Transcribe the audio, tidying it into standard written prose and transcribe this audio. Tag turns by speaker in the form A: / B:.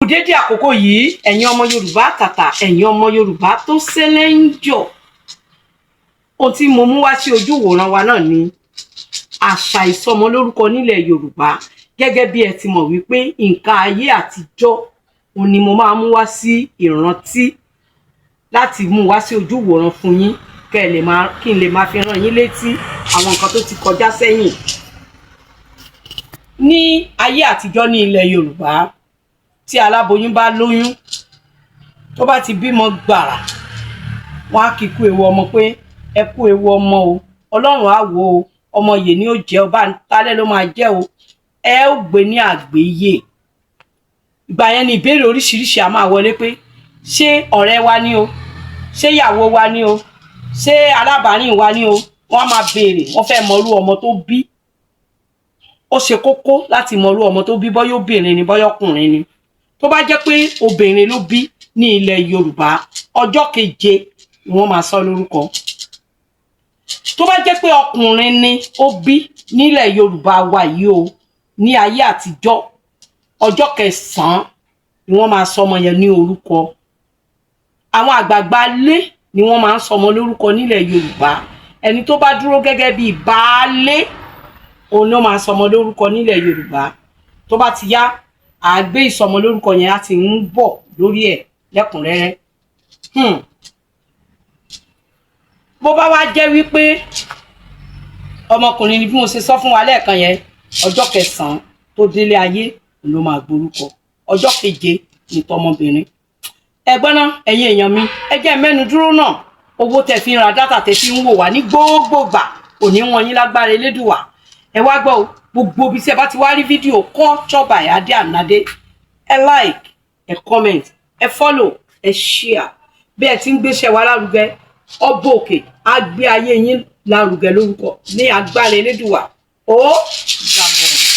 A: Dédé àkókò yìí, ẹ̀yin ọmọ Yorùbá àtàtà, ẹ̀yin ọmọ Yorùbá tó ṣẹlẹ̀ ń jọ, ohun tí mo mú wá sí ojú ìwòran wa náà ni àṣà ìsọmọlórúkọ nílẹ̀ Yorùbá. Gẹ́gẹ́ bí ẹ ti mọ̀ wípé nǹkan ayé àtijọ́ òun ni mo máa mú wá sí ìrántí, láti mú wá sí ojú ìwòran fún yín, kẹ́ ẹ lè máa kí n lè máa fi rán yín létí àwọn nǹkan tó ti kọjá sẹ́yìn. Ní ayé àtijọ́ ní ilẹ̀ Yorùbá, tí aláboyún bá lóyún, tó bá ti bímọ gbàrà, wọn á kí kú ewu ọmọ pé, "Ẹ kú ewu ọmọ o, Ọlọ́run á wo o, ọmọ yìí ni ó jẹ́ ọba ntálẹ́ ló máa jẹ́ o, ẹ ó gbé ní àgbéyè." Ìgbà yẹn ni ìbéèrè oríṣiríṣi a máa wọlé pé, ṣé ọ̀rẹ́ wa ni o? Ṣé ìyàwó wa ni o? Ṣé alábàárìn wa ni o? Wọ́n á máa béèrè, wọ́n fẹ́ mọrú ọmọ tó bí. Ó ṣe kókó láti mọrú ọmọ tó bí, bọ́yá obìnrin ni, bọ́yá ọkùnrin ni. Tó bá jẹ́ pé obìnrin ló bí ní ilẹ̀ Yorùbá, ọjọ́ keje ni wọ́n máa sọ lórúkọ. Tó bá jẹ́ pé ọkùnrin ni ó bí nílẹ̀ Yorùbá wa yìí o, ní ayé àtijọ́, ọjọ́ kẹsàn-án ni wọ́n máa sọmọ yẹn ní orúkọ. Àwọn àgbààgbà lé ni wọ́n máa ń sọmọ lórúkọ nílẹ̀ Yorùbá. Ẹni tó bá dúró gẹ́gẹ́ bíi baálé, òun ló máa sọmọ lórúkọ nílẹ̀ Yorùbá. Tó bá ti yá, àgbé ìsọmọ lórúkọ yẹn á ti ń bọ̀ lórí ẹ̀ lẹ́kùnrẹ́rẹ́. Bó bá wá jẹ́ wípé ọmọkùnrin ni, bí mo ṣe sọ fún wa lẹ́ẹ̀kan yẹn, ọjọ́ kẹsàn-án tó délé ayé ló máa gborúkọ, ọjọ́ keje ní tọmọbìnrin. Ẹgbọ́n náà, ẹ̀yin èèyàn mi, ẹ jẹ́ mẹ́nu dúró náà. Owó tẹ́ fi ń ra data, tẹ́ fi ń wò wá ní gbogbo gbà, kò ní wọ́n yín lágbára Elédùwà. Ẹ wá gbọ́ o, gbogbo ibi tí ẹ bá ti wá rí fídíò Culture by Adé Ànádé, ẹ like, ẹ comment, ẹ follow, ẹ share. Bí ẹ ti ń gbéṣẹ́ wa lárugẹ, ọbọ̀ òkè á gbé ayé yín lárugẹ lórúkọ ní agbára Elédùwà. Ó dàbọ̀.